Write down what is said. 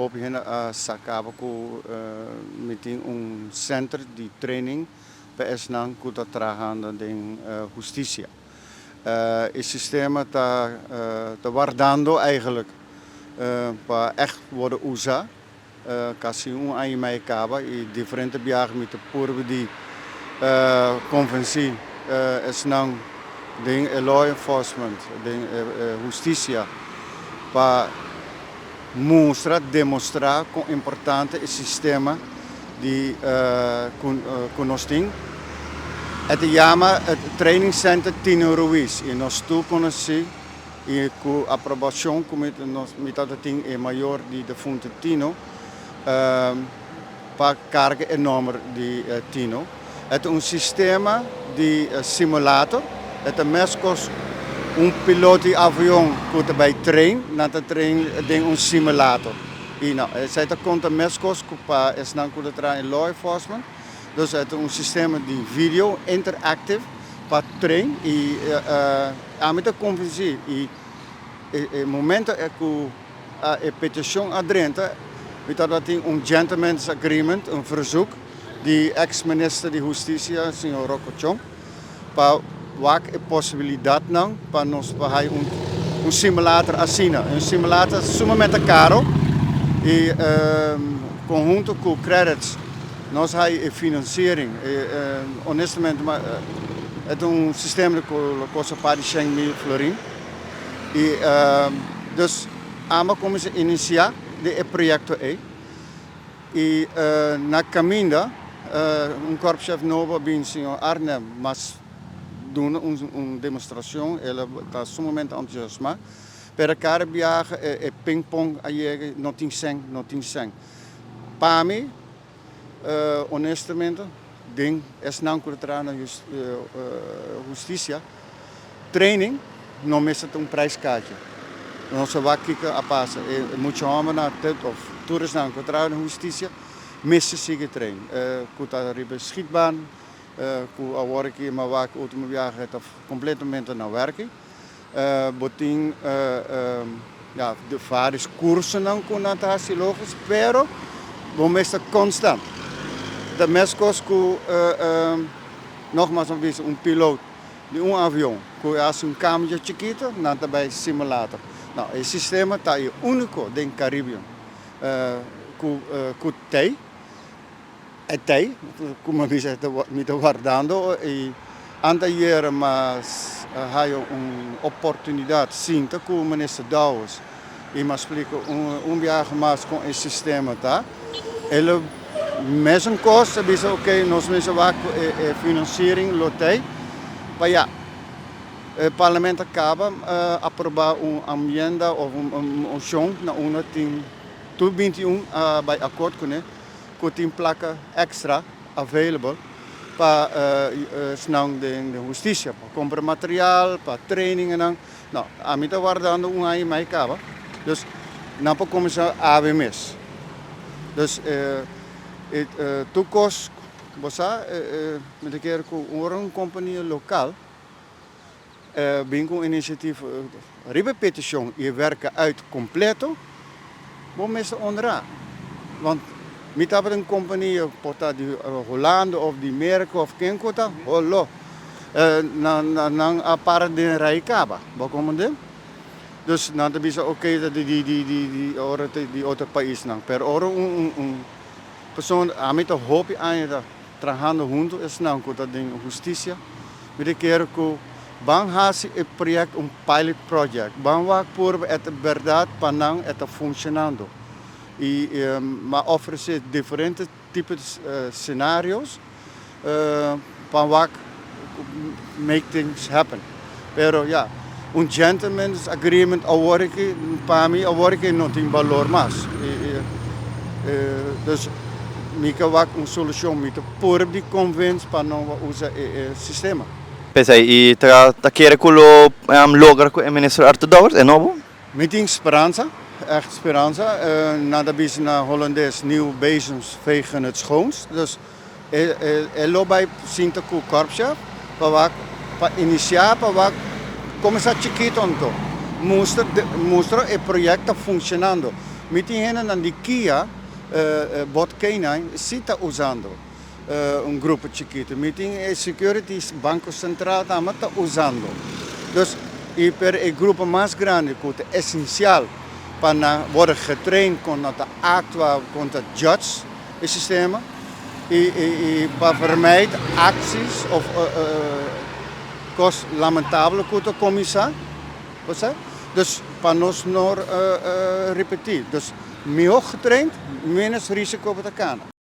Hopi hende a sa caba cu mi tin un center di training pa esnan cu ta trahando den husticia. E sistema ta ta wardando eigenlijk pa echt wordo usa. Casi un aña y mei caba y diferente biaha mi ta purba di convenci esnan den e law enforcement, den e husticia pa mustra, demostra con importante e sistema di cu nos tin. E ta yama Training Center Tino Ruiz y nos tur conoci y cu aprobacion cu mi tabata tin e mayor di defunto Tino pa carga e nomber di Tino. E ta un sistema di simulator, e ta mescos un piloto di avion cu ta bay train, nan ta train den un simulator. Y no, esey ta conta mescos cu pa esnan cu ta traha in law enforcement. Dus e ta un sistema di video interactive pa train y ami ta convenci y e momento cu e peticion a drenta mi tabata tin un gentleman's agreement, un verzoek di ex minister di husticia señor Rocco Chong pa wak e posibilidadnan pa nos pa hay un simulator asina. Un simulator sumamente caro y conhunto cu credits nos hay e financiering. Honestamente e ta un sistema cu lo costa par di 100,000 florin y dus amo a cuminsa inicia di e proyecto ey. Y na caminda un korpschef nobo a bin, señor Arnhem, mas duna un demostracion, el a ta sumamente entusiasma, pero cada biaha e ping pong a yega, no tin cen, no tin cen. Pa mi, honestamente, den esnan cu ta traha na husticia, Training no mester ta un prijskaartje. Nos a wak kiko a pasa. E mucha hombernan of tur esnan ku a traha den hustisia mester sigui train. Ku ta riba schietbaan, ku awor aki mi a wak ultimo biaha ta kompletamente na werki. Bo tin ya varios kursonan ku nan ta hasi logis, pero bo mester konstant. Ta meskos ku nogmas mi a bisa un piloot. Di un avion ku e hasi un kambio chikito nan ta bai simulator. No, e sistema ta e úniko den Caribbean ku ku tei, e tei, ku mi bisa mi ta wardando i anteayer mas a haya un oportunidat sinta ku Minister Dowers i mi a splika un biaha mas kon e sistema ta. El a mesun kos a bisa ok nos mester wak ku e financiering lo tei pa ya e parlamento a kaba aproba un amienda of un mocion na unda tin tur 21 a bai akort kuné ku tin plaka extra available pa esnan den hustisia pa kompra material pa trainingennan. No, ami ta wardando un aña y mei caba, dus nan por cuminsa awe mes. Dus tur cos, bo sa, mi ta kere cu ora un compania local bin cu un iniciativa riba e peticion y e werka uit completo, bo mester honra. Want mi tabata un compania por ta di Holanda of di Merca of ken cu ta, holo. Nan a para den rij kaba, bo komprende? Dus nan ta bisa oke ta di di di di ora ta di otro paisnan, pero ora un un persona, ami ta hopi aña ta trahando hunto esnan ku ta den hustisia, mi ta kere ku ban hasi e project un pilot project, ban wak purba e ta bèrdat pa nan e ta funshonando i mi a ofresé diferente tipo di scenario's pa wak make things happen. Pero ya, un gentleman's agreement awor aki, pa mi awor aki no tin balor mas. Dus mi ke wak un solucion, mi ta purba di convince pa no usa e sistema. P'esei i ta kere ku lo logra ku e minister Arthur Dowers e nobo? Mi tin speransa, echt speransa. Nan ta bisa na Holandes, nieuwe bezems vegen het schoonst. Dus e lo bai sinta ku korpschef pa wak, pa inisiá pa wak kuminsá chikito anto. Mustra, mustra e project ta funshonando. Mi tin hende di KIA, Bot K9, si ta usando un grupo chikitu. Mi tin security Banko Sentral tambe ta usando. Dus i pa e grupo mas grandi, ku ta esensial pa worden getraind kon ta aktua kontra judge e sistema i pa vermijd acties of kos lamentabel ku ta kuminsá. Dus pa nos no repetí. Dus mihó getraind, menos risiko pa kana.